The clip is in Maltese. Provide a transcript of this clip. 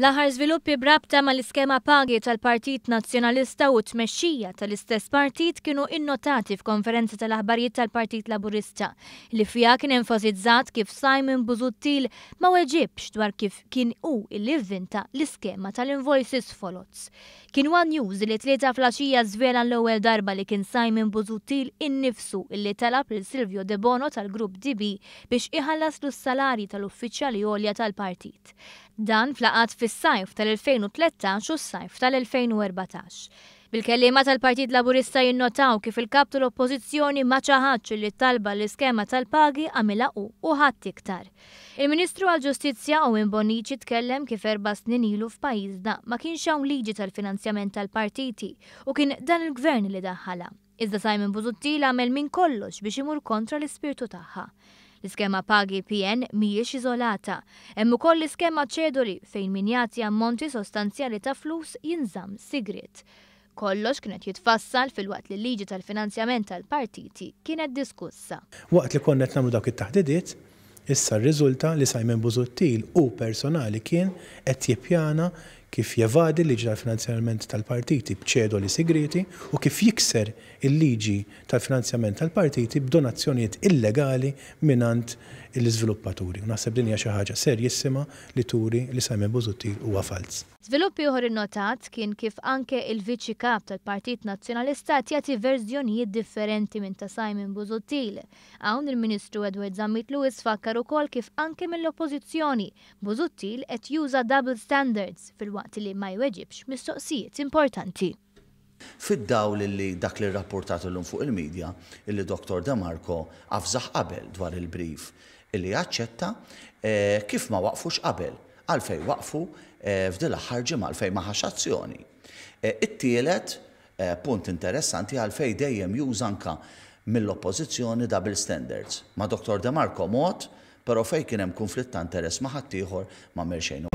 L-aħħar żviluppi b'rabta mal-iskema pagi tal-Partit Nazzjonalista u t-tmexxija tal-istess partit kienu innotati f'konferenza tal-aħbarijiet tal-Partit Laburista li fiha kien enfasizzat kif Simon Busuttil ma weġibx dwar kif kien hu illi vvinta l-iskema tal-invoices foloz. Kien one News li t-Tlieta flaxija żvela l-ewwel darba li kien Simon Busuttil innifsu illi talab lil Silvio Debono tal-Grupp DB biex iħallaslu s-salarji tal-uffiċjali għolja tal-partit. Dan f'laqgħat fis-sajf tal-2013 u s-sajf tal-2014. Bil-kelliema tal-Partit Laburista jinnotaw kif il-Kap tal-Oppożizzjoni ma ċaħadx li t-talba l-iskema tal-pagi għamilha hu u ħadd iktar. Il-Ministru għall-Ġustizzja Owen Bonnici tkellem kif 4 snin ilu f'pajjiżna ma kienx hawn liġi tal-finanzjament tal-partiti u kien dan il-gvern li daħħalha. Iżda Simon Busuttil għamel minn kollox biex imur kontra l-ispirtu tagħha. L-iskema pagi PN mhijiex iżolata. Hemm ukoll l-iskema ċedoli fejn min jagħti ammonti sostanzjali ta' flus jinżamm sigriet. Kollox kienet jitfassal filwaqt li l-liġi tal-finanzjament tal-partiti kienet diskussa. Waqt li konna qed nagħmlu dawk it-taħdidiet, issa rriżulta li Simon Busuttil u personali kien qed jippjana kif jevadi l-liġi tal-finanzjament tal-partiti b'ċedoli sigrieti u kif jikser il-liġi tal-finanzjament tal-partiti b'donazzjonijiet illegali mingħand l-iżviluppaturi. U naħseb din hija xi ħaġa serjissima li turi li Simon Busuttil huwa falz. Żviluppi ieħor innotat kien kif anke il-Viċi Kap tal-Partit Nazzjonalista jagħti verżjonijiet differenti minn ta' Simon Busuttil. Hawn il-Ministru Edward Zammit Lewis fakkar ukoll kif anke mill-Oppożizzjoni Busuttil qed juża double standards filwaqt li ma jweġibx mistoqsijiet importanti. Fid-dawl li dak li rrapportat illum fuq il-medja illi Dr. De Marco avżah qabel dwar il-brief illi aċċetta, kif ma waqfux qabel? Għalfejn waqfu f'dil aħħar ġimgħa? Għalfejn ma ħax azzjoni? It-tielet punt interessanti, għalfejn dejjem juża anka mill-oppożizzjoni double standards? Ma' Dr. De Marco mod, però fejn kien hemm konflitt ta' interess ma' ħaddieħor ma għamel xejn.